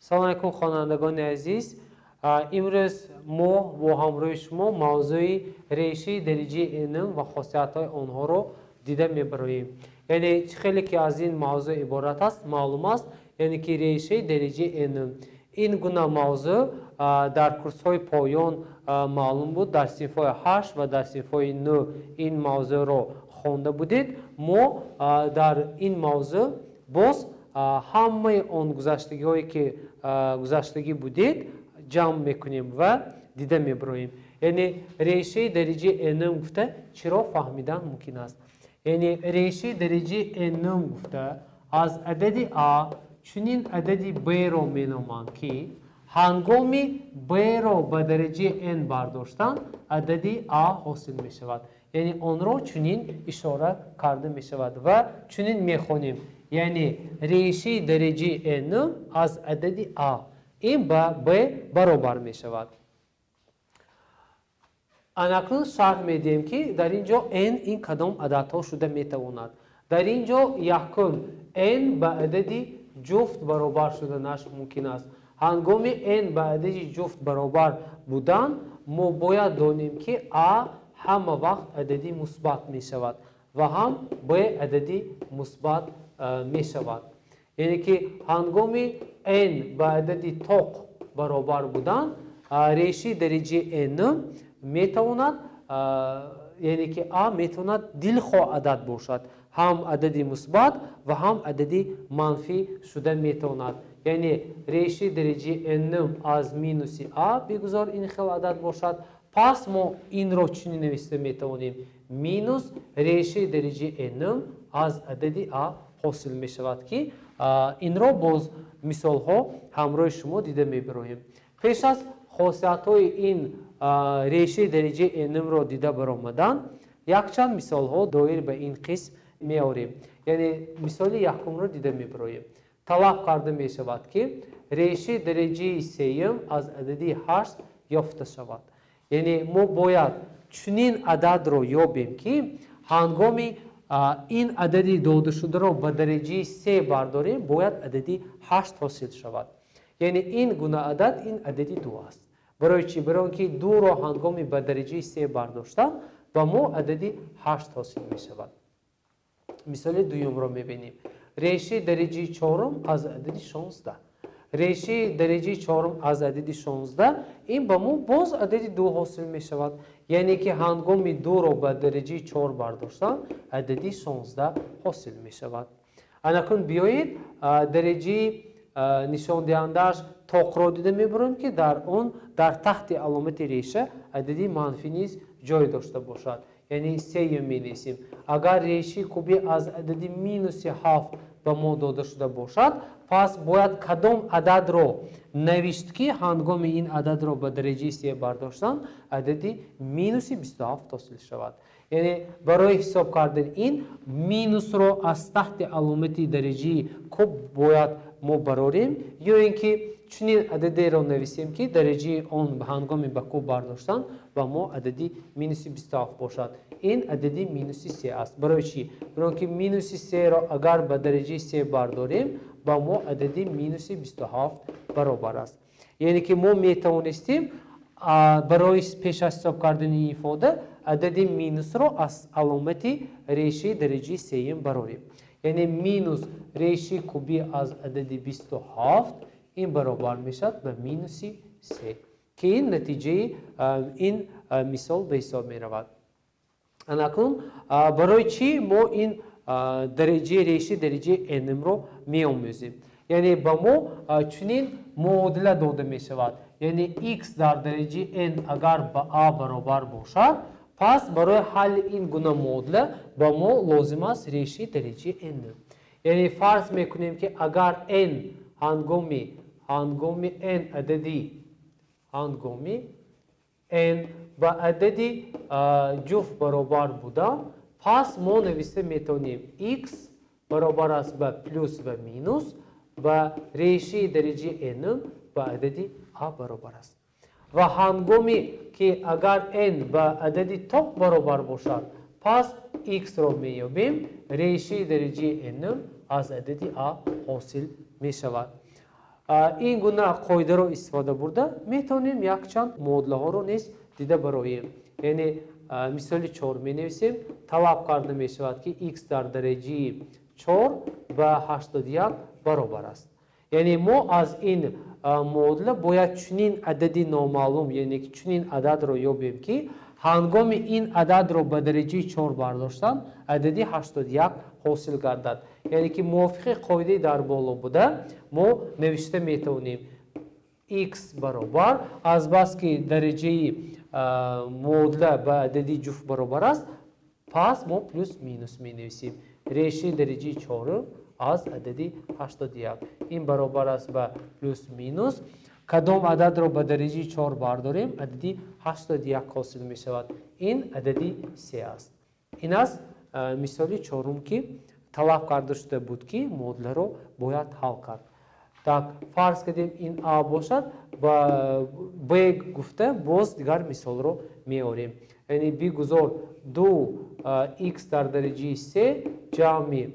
Салом алайкум, хонандагони азиз. Имрӯз мо бо ҳамроҳи шумо мавзӯи решаи дараҷаи n ва хосиятҳои онҳоро дида мебароем. Яъне чӣ хеле ки аз ин мавзӯъ иборат аст, маълум аст, яъне ки решаи дараҷаи n. Ин гуна мавзӯъ дар курсҳои поён маълум буд, дар синфҳои 8 ва дар синфҳои 9 ин мавзӯъро хонда будед. Мо дар ин мавзӯъ боз ҳамаи он гузаштагиҳое ки гузаштагӣ будед ҷамъ мекунем ва дида мебароем. Яъне решаи дараҷаи n гуфта чиро фаҳмидан мумкин аст? Яъне решаи дараҷаи n гуфта аз адади а чунин адади b-ро меноманд, ки ҳангоми b-ро ба дараҷаи n бардоштан адади а ҳосил мешавад. Яъне онро чунин ишора карда мешавад ва чунин мехонем. Яъне решаи дараҷаи n аз адади а ин ба b баробар мешавад. Анакнун шарҳ медиҳем, ки дар ин ҷо n ин кадом ададҳо шуда метавонад. Дар ин ҷо якум n ба адади ҷуфт баробар шуданаш мумкин аст. Ҳангоми n ба адади ҷуфт баробар будан мо бояд донем, ки а ҳама вақт адади мусбат мешавад ва ҳам b адади мусбат мешавад. Яъне ки ҳангоми n ба адади тоқ баробар будан решаи дараҷаи n метавонад, яъне ки а метавонад дилхоҳ адад бошад, ҳам адади мусбат ва ҳам адади манфӣ шуда метавонад. Яъне решаи дараҷаи n аз минуси а бигузор ин хел адад бошад. Пас мо инро чунин нависта метавонем: минус решаи дараҷаи n аз адади а ҳосил мешавад, ки инро боз мисолҳо ҳамроҳи шумо дида мебароем. Пеш аз хосиятҳои ин решаи дараҷаи n-ро дида баромадан якчанд мисолҳо доир ба ин қисм меорем. Яъне мисоли якумро дида мебароем. Талаб карда мешавад, ки решаи дараҷаи сеюм аз адади 8 ёфта шавад. Яъне мо бояд чунин ададро ёбем, ки ҳангоми ин адади додашударо ба дараҷаи се бардорем, бояд адади 8 ҳосил шавад. Яъне ин гуна адад ин адади 2 аст. Барои чӣ? Барои он ки 2-ро ҳангоми ба дараҷаи се бардоштан ба мо адади 8 ҳосил мешавад. Мисоли дуюмро мебинем. Решаи дараҷаи чорум аз адади 16. Решаи дараҷаи чорум аз адади 16 ин ба мо боз адади 2 ҳосил мешавад. Яъне ки ҳангоми 2-ро ба дараҷаи 4 бардоштан адади 16 ҳосил мешавад. Анакун биёед дараҷаи нишондиҳандааш тоқро дида мебарем, ки дар он дар таҳти аломати реша адади манфӣ низ ҷой дошта бошад. Яъне сеюм менависем. Агар решаи кубӣ аз адади минуси 7 ба мо дода шуда бошад, пас бояд кадом ададро навишт, ки ҳангоми ин ададро ба дараҷаи се бардоштан адади минуси 27 ҳосил шавад. Яъне барои ҳисоб кардани ин минусро аз таҳти аломати дараҷаи куб бояд мо барорем, ё ин ки чунин ададеро нависем, ки дараҷаи он ҳангоми ба куб бардоштан ба мо адади минуси 27 бошад. Ин адади минуси се аст. Барои чӣ? Барои он ки минуси серо агар ба дараҷаи се бардорем, ба мо адади минуси 27 баробар аст. Яъне ки мо метавонистем барои пеш аз ҳисоб кардани ин ифода адади минусро аз аломати решаи дараҷаи сеюм барорем. Яъне минус решаи кубӣ аз адади 27 ин баробар мешавад ба минуси се, ки ин натиҷаи ин мисол ба ҳисоб меравад. Анакнун барои чӣ мо ин дараҷаи решаи дараҷаи n-ро меомӯзем? Яъне ба мо чунин муодила дода мешавад. Яъне x дар дараҷаи n агар ба a баробар бошад, пас барои ҳалли ин гуна муодила ба мо лозим аст решаи дараҷаи n. Яъне фарз мекунем, ки агар n ҳангоми n адади ҳангоми n ба адади ҷуфт баробар будан, пас мо нависта метавонем x баробар аст ба плюс ва минус ба решаи дараҷаи n ба адади а баробар аст. Ва ҳангоме ки агар n ба адади тоқ баробар бошад, пас x-ро меёбем, решаи дараҷаи n аз адади а ҳосил мешавад. Ин гуна қоидаро истифода бурда метавонем якчанд муодилаҳоро низ дида бароем. Яъне мисоли 4 менависем. Талаб карда мешавад, ки x дар дараҷаи 4 ба 81 баробар аст. Яъне мо аз ин муодила бояд чунин адади номаълум, яъне ки чунин ададро ёбем, ки ҳангоми ин ададро ба дараҷаи 4 бардоштан адади 81 ҳосил гардад. Яъне ки мувофиқи қоидаи дар боло буда мо навишта метавонем x баробар, азбаски дараҷаи муодила ба адади ҷуфт баробар аст, пас мо плюс минус менависем. Решаи дараҷаи 4 аз адади 81. Ин баробар аст ба плюс минус. Кадом ададро ба дараҷаи 4 бардорем, адади 81 ҳосил мешавад. Ин адади 3 аст. Ин аст мисоли чорум, ки талаб карда шуда буд, ки муодиларо бояд ҳал кард. Так, фарз кардем ин А бошад, ба Б гуфта боз дигар мисолро меорем. Яъне бигузор 2 x дар дараҷаи 3 ҷамъи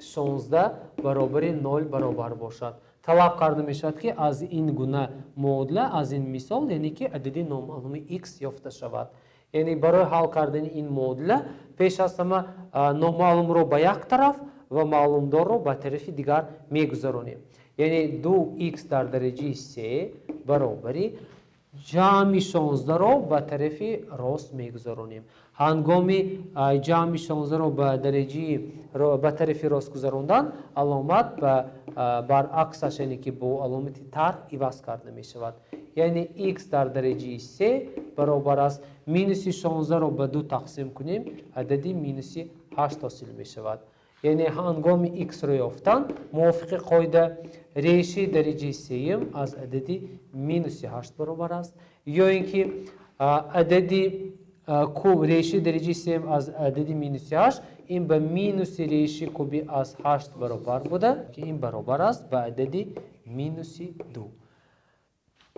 16 баробари 0 баробар бошад. Талаб карда мешавад, ки аз ин гуна муодила, аз ин мисол, яъне ки адади номаълуми x ёфта шавад. Яъне барои ҳал кардани ин муодила пеш аз ҳама номаълумро ба як тараф ва маълумдорро ба тарафи дигар мегузаронем. Яъне 2x дар дараҷаи 3 баробари ҷамъи 16-ро ба тарафи рост мегузаронем. Ҳангоми ҷамъи 16-ро ба тарафи рост гузарондан, аломат баръаксаш, яъне ки бо аломати тарҳ иваз карда мешавад. Яъне x дар дараҷаи 3 баробар аст минуси 16-ро ба 2 тақсим кунем, адади минуси 8 ҳосил мешавад. Яъне ҳангоми x-ро ёфтан мувофиқи қоида решаи дараҷаи сеюм аз адади минуси 8 баробар аст, ё ин ки адади куб решаи дараҷаи сеюм аз адади минуси 8 ин ба минуси решаи куби аз 8 баробар буда, ки ин баробар аст ба адади минуси 2.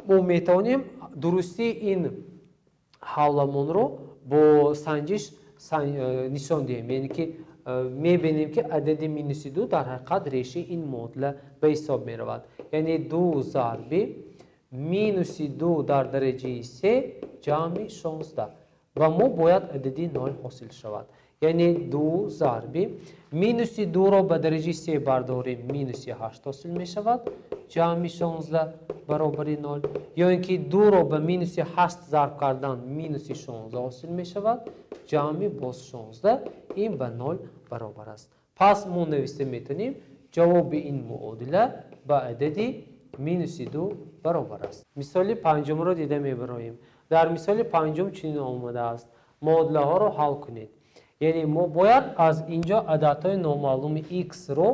Мо метавонем дурустии ин ҳалламонро бо санҷиш нишон диҳем, яъне ки мебинем, ки адади минуси 2 дар ҳақиқат решаи ин муодила ба ҳисоб меравад. Яъне 2 зарби минуси 2 дар дараҷаи 3 ҷамъи 16 ва мо бояд адади 0 ҳосил шавад. Яъне 2 зарби минуси 2-ро ба дараҷаи 3 бардорем, минуси 8 ҳосил мешавад, ҷамъи 16 баробари 0. Ё ин ки 2-ро ба минуси 8 зарб кардан минуси 16 ҳосил мешавад, ҷамъи боз 16 ин ба 0 баробар аст. Пас мо нависта метавонем ҷавоби ин муодила ба адади минуси 2 баробар аст. Мисоли панҷумро дида мебароем. Дар мисоли панҷум чунин омадааст: муодилаҳоро ҳал кунед. Яъне мо бояд аз ин ҷо ададҳои номаълуми x-ро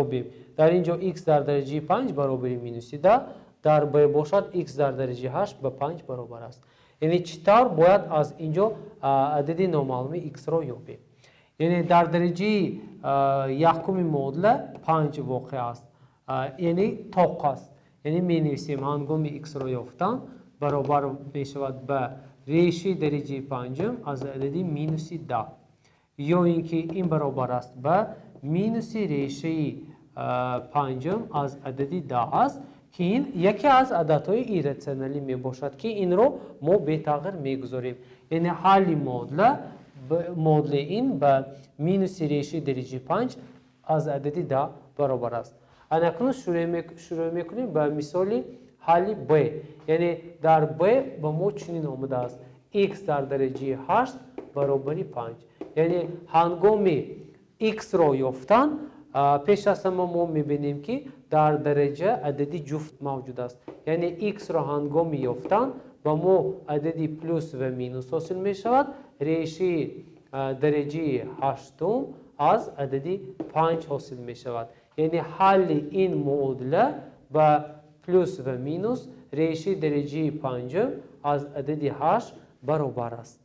ёбем. Дар ин ҷо x дар дараҷаи 5 баробари минуси 10, дар b бошад x дар дараҷаи 8 ба 5 баробар аст. Яъне чӣ тавр бояд аз ин ҷо адади номаълуми x-ро ёбем? Яъне дар дараҷаи якуми муодила 5 воқеъ аст, яъне тоқ аст. Яъне менависем ҳангоми x-ро ёфтан баробар мешавад ба решаи дараҷаи панҷум аз адади минуси 10, ё ин ки ин баробар аст ба минуси решаи панҷум аз адади 10 аст, ки ин яке аз ададҳои ирратсионалӣ мебошад, ки инро мо бетағйир мегузорем. Яъне ҳалли муодилаи ин ба минуси решаи дараҷаи 5 аз адади 10 баробар аст. Анакнун шурӯъ мекунем ба мисоли ҳалли б. Яъне дар б ба мо чунин омадааст: x дар дараҷаи 8 баробари 5. Яъне ҳангоми x-ро ёфтан пеш аз ҳама мо мебинем, ки дар дараҷа адади ҷуфт мавҷуд аст. Яъне x-ро ҳангоми ёфтан ба мо адади плюс ва минус ҳосил мешавад, решаи дараҷаи ҳаштум аз адади 5 ҳосил мешавад. Яъне ҳалли ин муодила ба плюс ва минус решаи дараҷаи панҷум аз адади 8 баробар аст.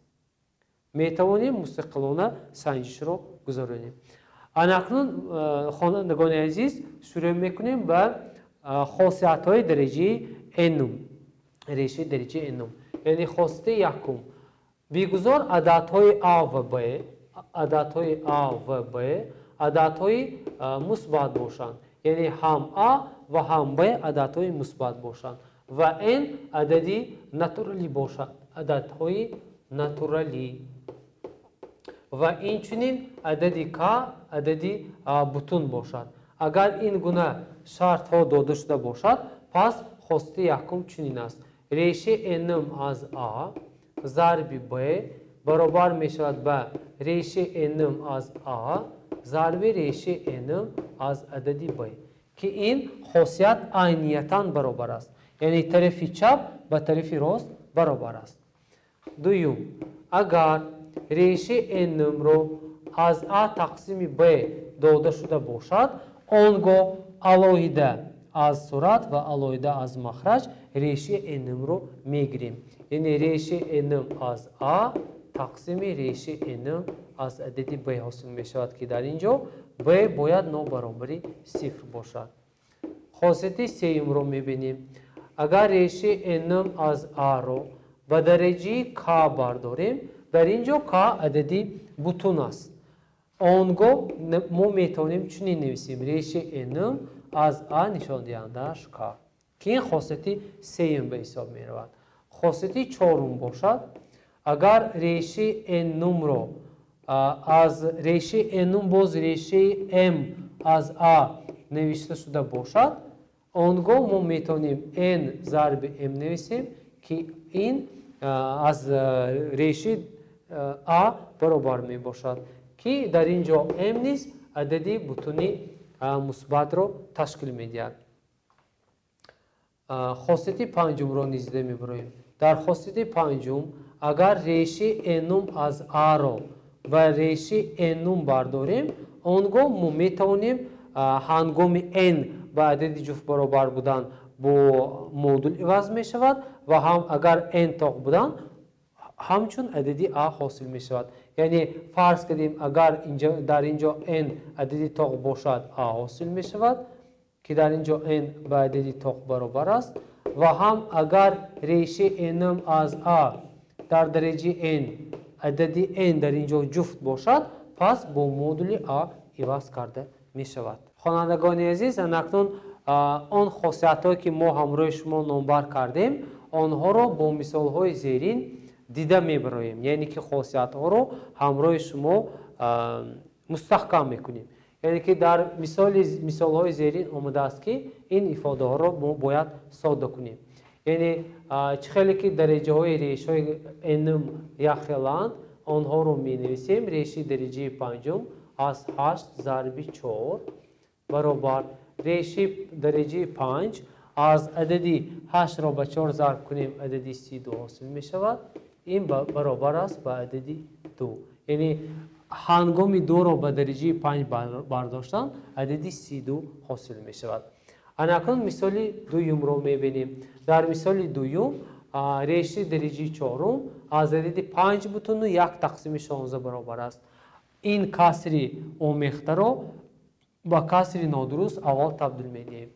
Метавонем мустақилона санҷишро гузаронем. Анакнун, хонандагони азиз, шурӯъ мекунем ба хосиятҳои дараҷаи n-ум, решаи дараҷаи n-ум. Яъне хосияти якум: бигузор ададҳои а ва б, ададҳои а ва б ададҳои мусбат бошанд, яъне ҳам а, ва ҳам б ададҳои мусбат бошанд ва n адади натуралӣ бошад, ададҳои натуралӣ, ва инчунин адади к адади бутун бошад. Агар ин гуна шартҳо дода шуда бошад, пас хосияти якум чунин аст: решаи n аз а зарби б баробар мешавад ба решаи n аз а зарби решаи n аз адади б, ки ин хосият айниятан баробар аст, яъне тарафи чап ба тарафи рост баробар аст. Дуюм, агар решаи n-ро аз а тақсими б дода шуда бошад, он гоҳ алоҳида аз сурат ва алоҳида аз махраҷ решаи n-ро мегирем, яъне решаи n аз а тақсими решаи n аз адади б ҳосил мешавад, ки дар ин ҷо б бояд нобаробари сифр бошад. Хосияти сеюмро мебинем. Агар решаи n аз а-ро ба дараҷаи к бардорем, дар ин ҷо к адади бутун аст, он гоҳ мо метавонем чунин нависем: решаи n аз а нишондиҳандааш к, ки ин хосияти сеюм ба ҳисоб меравад. Хосияти чорум бошад, агар решаи n-ро аз решаи n боз решаи m аз а навишта шуда бошад, он гоҳ мо метавонем n зарби m нависем, ки ин аз решаи а баробар мебошад, ки дар ин ҷо m низ адади бутуни мусбатро ташкил медиҳад. Хосияти панҷумро низ дида мебароем. Дар хосияти панҷум, агар решаи n аз а-ро ба решаи n бардорем, он гоҳ мо метавонем ҳангоми n ба адади ҷуфт баробар будан бо модул иваз мешавад ва ҳам агар n тоқ будан ҳамчун адади а ҳосил мешавад. Яъне фарз кардем, агар дар ин ҷо n адади тоқ бошад, а ҳосил мешавад, ки дар ин ҷо n ба адади тоқ баробар аст, ва ҳам агар решаи n аз а дар дараҷаи n адади n дар ин ҷо ҷуфт бошад, пас бо модули а иваз карда мешавад. Хонандагони азиз, анакнун он хосиятҳое ки мо ҳамроҳи шумо номбар кардем, онҳоро бо мисолҳои зерин дида мебароем, яъне ки хосиятҳоро ҳамроҳи шумо мустаҳкам мекунем. Яъне ки дар мисолҳои зерин омадааст, ки ин ифодаҳоро мо бояд содда кунем. Яъне чӣ хеле ки дараҷаҳои решаҳои n якхеланд, онҳоро менависем. Решаи дараҷаи панҷум аз 8 зарби 4 баробар решаи дараҷаи 5 аз адади 8-ро ба 4 зарб кунем, адади 32 ҳосил мешавад. Ин баробар аст ба адади 2. Яъне ҳангоми 2-ро ба дараҷаи 5 бардоштан адади 32 ҳосил мешавад. Анакнун мисоли дуюмро мебинем. Дар мисоли дуюм решаи дараҷаи чорум аз адади 5,1 тақсими 16 баробар аст. Ин касри омехтаро ба касри нодуруст аввал табдил медиҳем.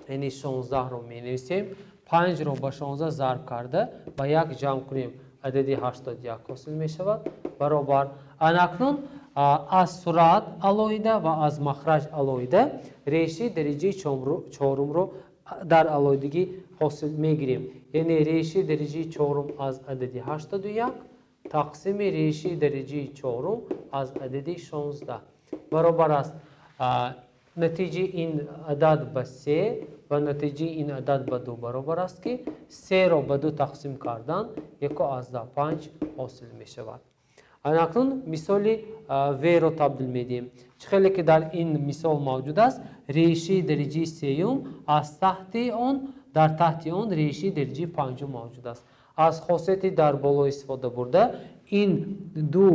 Яъне 16-ро менависем, 5-ро ба 16 зарб карда ба 1 ҷамъ кунем, адади 81 ҳосил мешавад, баробар. Анакнун аз сурат алоҳида ва аз махраҷ алоҳида решаи дараҷаи чорумро дар алоҳидагӣ ҳосил мегирем. Яъне решаи дараҷаи чорум аз адади 81 тақсими решаи дараҷаи чорум аз адади 16 баробар аст. Натиҷаи ин адад ба 3 ва натиҷаи ин адад ба 2 баробар аст, ки 3-ро ба 2 тақсим кардан 1,5 ҳосил мешавад. Анакнун мисоли в-ро табдил медиҳем. Чӣ хеле ки дар ин мисол мавҷуд аст, решаи дараҷаи сеюм аз таҳти он, дар таҳти он решаи дараҷаи панҷум мавҷуд аст. Аз хосияти дар боло истифода бурда ин ду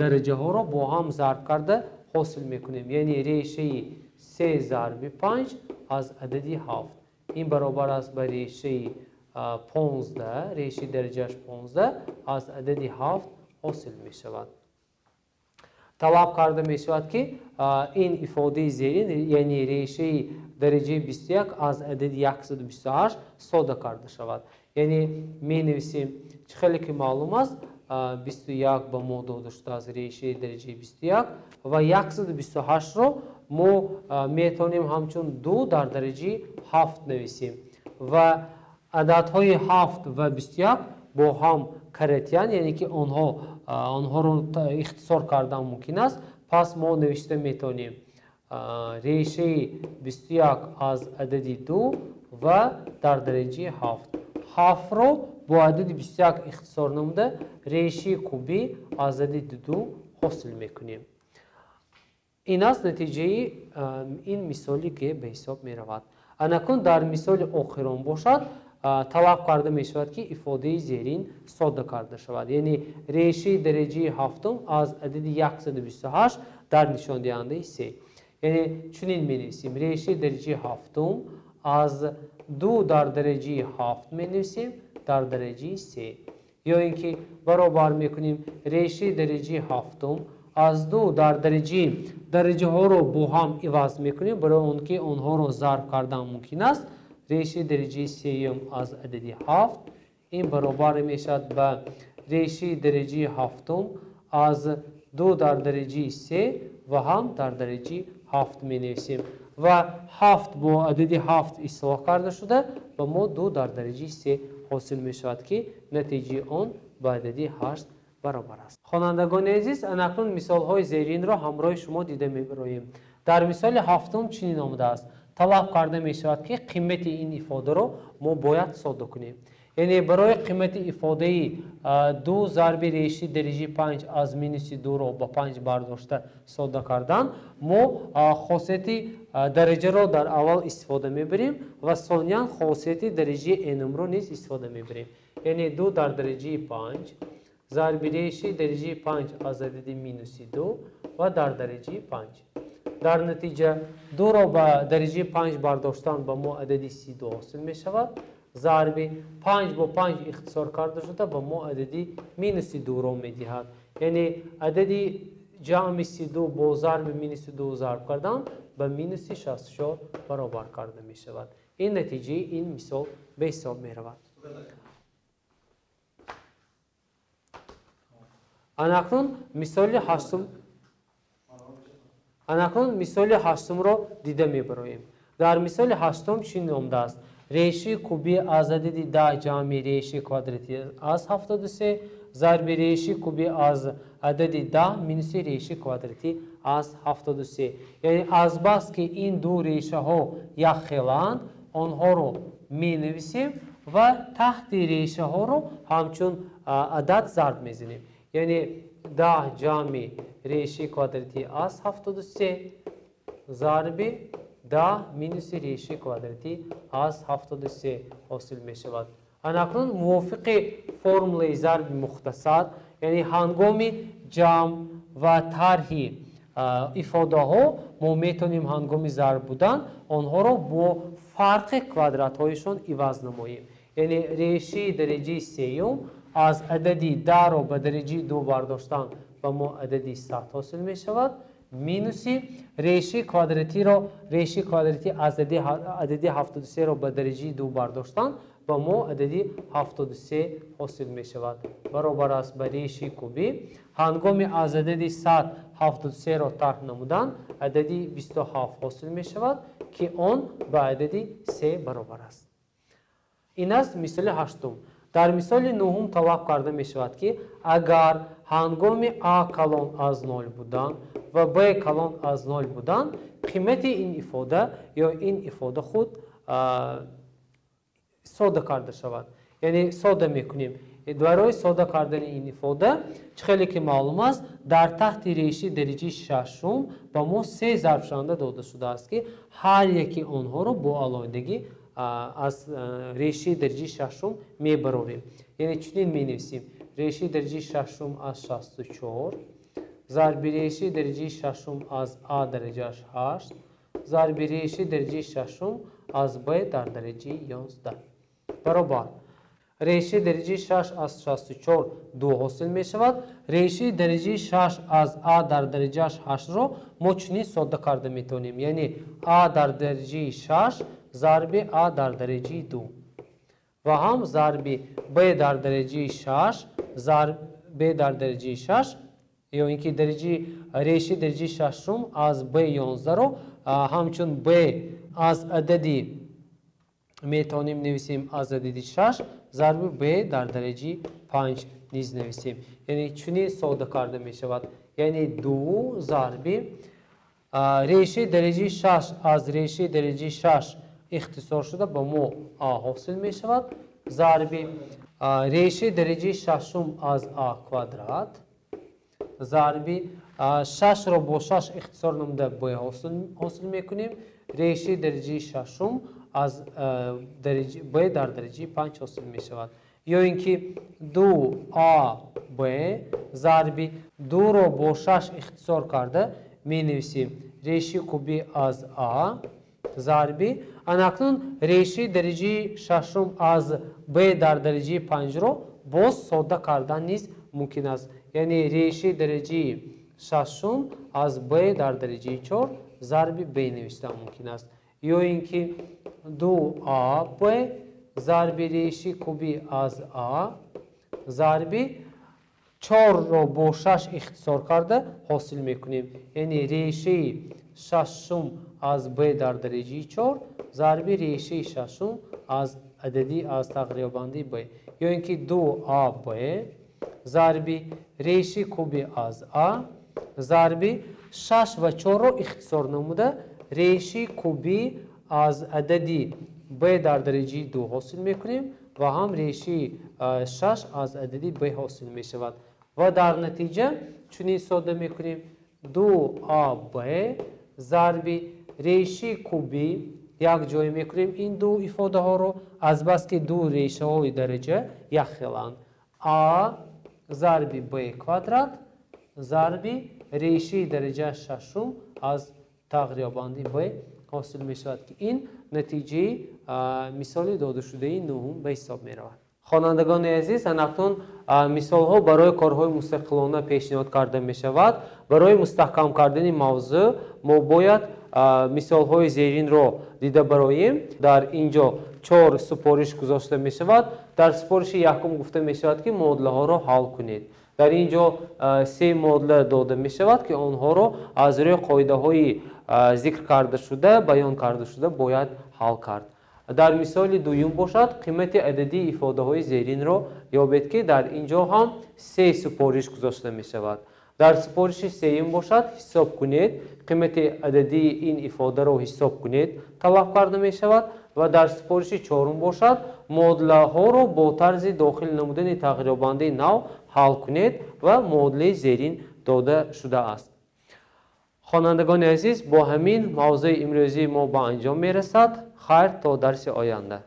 дараҷаҳоро бо ҳам зарб карда ҳосил мекунем. Яъне решаи 3 зарби 5 аз адади 7. Ин баробар аст ба решаи 15, решаи дараҷааш 15 аз адади 7 ҳосил мешавад. Талаб карда мешавад, ки ин ифодаи зерин, яъне решаи дараҷаи 21 аз адади 128 сода карда шавад. Яъне менависем, чӣ хеле ки маълум аст, 21 ба мо дода шудааст решаи дараҷаи 21 ва 128-ро Мо метавонем ҳамчун 2 дар дараҷаи 7 нависем ва ададҳои 7 ва 21 бо ҳам каратиянд, яъне ки онҳоро ихтисор кардан мумкин аст. Пас мо навишта метавонем решаи 21 аз адади 2 ва дар дараҷаи 7. 7-ро бо адади 21 ихтисор намуда решаи кубӣ аз адади 2 ҳосил мекунем. Ин аст натиҷаи ин мисоли ки ба ҳисоб меравад. Анакун дар мисоли охирон бошад, талаб карда мешавад, ки ифодаи зерин содда карда шавад. Яъне решаи дараҷаи ҳафтум аз адади 128 дар нишондиҳандаи 3. Яъне чунин менависем: решаи дараҷаи ҳафтум аз 2 дар дараҷаи 7 менависем дар дараҷаи 3. Ё ин ки баробар мекунем решаи дараҷаи ҳафтум аз 2 дар дараҷаи дараҷаҳоро бо ҳам иваз мекунем, барои он ки онҳоро зарб кардан мумкин аст. Решаи дараҷаи сеюм аз адади 7 ин баробар мешавад ба решаи дараҷаи ҳафтум аз 2 дар дараҷаи 3 ва ҳам дар дараҷаи 7 менависем ва 7 бо адади 7 ислоҳ карда шуда ба мо 2 дар дараҷаи 3 ҳосил мешавад, ки натиҷаи он ба адади 8 баробар аст. Хонандагони азиз, анакнун мисолҳои зеринро ҳамроҳи шумо дида мебароем. Дар мисоли ҳафтум чунин омадааст: талаб карда мешавад, ки қимати ин ифодаро мо бояд содда кунем. Яъне барои қимати ифодаи 2 зарби реши дараҷаи 5 аз минуси 2-ро ба 5 бардошта содда кардан, мо хосияти дараҷаро дар аввал истифода мебарем ва сониян хосияти дараҷаи n-ро низ истифода мебарем. Яъне 2 дар дараҷаи 5 зарби реши дараҷаи 5 аз адади минуси 2 ва дар дараҷаи 5. Дар натиҷа 2-ро ба дараҷаи 5 бардоштан ба мо адади 32 ҳосил мешавад. Зарби 5 бо 5 ихтисор карда шуда ба мо адади минуси 2-ро медиҳад. Яъне адади ҷамъи 32 бо зарби минуси 2 зарб кардан ба минуси 64 баробар карда мешавад. Ин натиҷаи ин мисол ба ҳисоб меравад. Анакнун мисоли ҳаштум Анакнун мисоли ҳаштумро дида мебароем. Дар мисоли ҳаштум чунин омадааст: решаи кубӣ аз адади 10 ҷамъи решаи квадратӣ аз 73 зарби решаи кубӣ аз адади 10 минуси решаи квадратӣ аз 73. Яъне азбаски ин ду решаҳо якхелаанд, онҳоро менависем ва таҳти решаҳоро ҳамчун адад зарб мезанем. Яъне 10 ҷамъи решаи квадратӣ аз 73 зарби 10 минуси решаи квадратӣ аз 73 ҳосил мешавад. Анакнун мувофиқи формулаи зарби мухтасар, яъне ҳангоми ҷамъ ва тарҳи ифодаҳо мо метавонем ҳангоми зарб будан онҳоро бо фарқи квадратҳояшон иваз намоем. Яъне решаи дараҷаи сеюм аз адади 10-ро ба дараҷаи 2 бардоштан ба мо адади 100 ҳосил мешавад, минуси решаи квадратиро решаи квадратӣ аз адади 73-ро ба дараҷаи 2 бардоштан ба мо адади 73 ҳосил мешавад. Баробар аст ба решаи кубӣ. Ҳангоми аз адади 100 73-ро тарҳ намудан адади 27 ҳосил мешавад, ки он ба адади 3 баробар аст. Ин аст мисоли ҳаштум. Дар мисоли нуҳум талаб карда мешавад, ки агар ҳангоми а калон аз 0 будан ва б калон аз 0 будан, қимати ин ифода ё ин ифода худ содда карда шавад. Яъне содда мекунем. Барои содда кардани ин ифода, чӣ хеле ки маълум аст, дар таҳти реши дараҷаи шашум ба мо се зарбшаванда дода шудааст, ки ҳар яки онҳоро бо алоҳидагӣ аз решаи дараҷаи шашум мебарорем. Яъне чунин менависем: решаи дараҷаи шашум аз 64 зарби решаи дараҷаи шашум аз а дараҷааш 8 зарби решаи дараҷаи шашум аз б дар дараҷаи 11 баробар. Решаи дараҷаи 6 аз 64 2 ҳосил мешавад. Решаи дараҷаи 6 аз а дар дараҷааш 8-ро мо чунин содда карда метавонем. Яъне а дар дараҷаи 6 зарби а дар дараҷаи 2 ва ҳам зарби б дар дараҷаи 6 зарб б дар дараҷаи 6, Ё ин ки дараҷаи решаи дараҷаи шашум аз b 11-ро ҳамчун b аз адади метавонем нависем аз адади 6 зарби b дар дараҷаи 5 низ нависем. Яъне чунин сода карда мешавад. Яъне 2 зарби решаи дараҷаи 6 аз решаи дараҷаи 6 ихтисор шуда ба мо а ҳосил мешавад, зарби решаи дараҷаи шашум аз а квадрат зарби 6-ро бо 6 ихтисор намуда б ҳосил мекунем, решаи дараҷаи шашум аз б дар дараҷаи 5 ҳосил мешавад. Ё ин ки 2аб зарби 2-ро бо 6 ихтисор карда менависем решаи кубӣ аз а зарби анакнун решаи дараҷаи шашум аз б дар дараҷаи 5-ро боз сода кардан низ мумкин аст. Яъне решаи дараҷаи шашум аз б дар дараҷаи 4 зарби б навиштан мумкин аст. Ё ин ки 2аб зарби решаи кубӣ аз а зарби 4-ро бо 6 ихтисор карда ҳосил мекунем. Яъне решаи шашум аз б дар дараҷаи 4 зарби решаи шашум аз адади аз тағйирёбандаи б. Ё ин ки 2аб зарби решаи кубӣ аз а зарби 6 ва 4-ро ихтисор намуда решаи кубӣ аз адади б дар дараҷаи 2 ҳосил мекунем ва ҳам решаи 6 аз адади б ҳосил мешавад. Ва дар натиҷа чунин сода мекунем 2аб зарби решаи кубӣ як ҷой мекунем ин ду ифодаҳоро, азбаски ду решаҳои дараҷа якхеланд. А зарби б квадрат зарби решаи дараҷа шашум аз тағйирёбандаи б ҳосил мешавад, ки ин натиҷаи мисоли додашудаи нуҳум ба ҳисоб меравад. Хонандагони азиз, анакнун мисолҳо барои корҳои мустақилона пешниҳод карда мешавад. Барои мустаҳкам кардани мавзӯъ мо бояд мисолҳои зеринро дида бароем. Дар ин ҷо 4 супориш гузошта мешавад. Дар супориши якум гуфта мешавад, ки муодилаҳоро ҳал кунед. Дар ин ҷо 3 муодила дода мешавад, ки онҳоро аз рӯи қоидаҳои зикр карда шуда, баён карда шуда бояд ҳал кард. Дар мисоли дуюм бошад, қимати ададии ифодаҳои зеринро ёбед, ки дар ин ҷо ҳам 3 супориш гузошта мешавад. Дар супориши сеюм бошад, ҳисоб кунед, қимати ададии ин ифодаро ҳисоб кунед талаб карда мешавад. Ва дар супориши чорум бошад, муодилаҳоро бо тарзи дохил намудани тағйирёбандаи нав ҳал кунед ва муодилаи зерин дода шудааст. Хонандагони азиз, бо ҳамин мавзӯи имрӯзии мо ба анҷом мерасад. Хайр, то дарси оянда.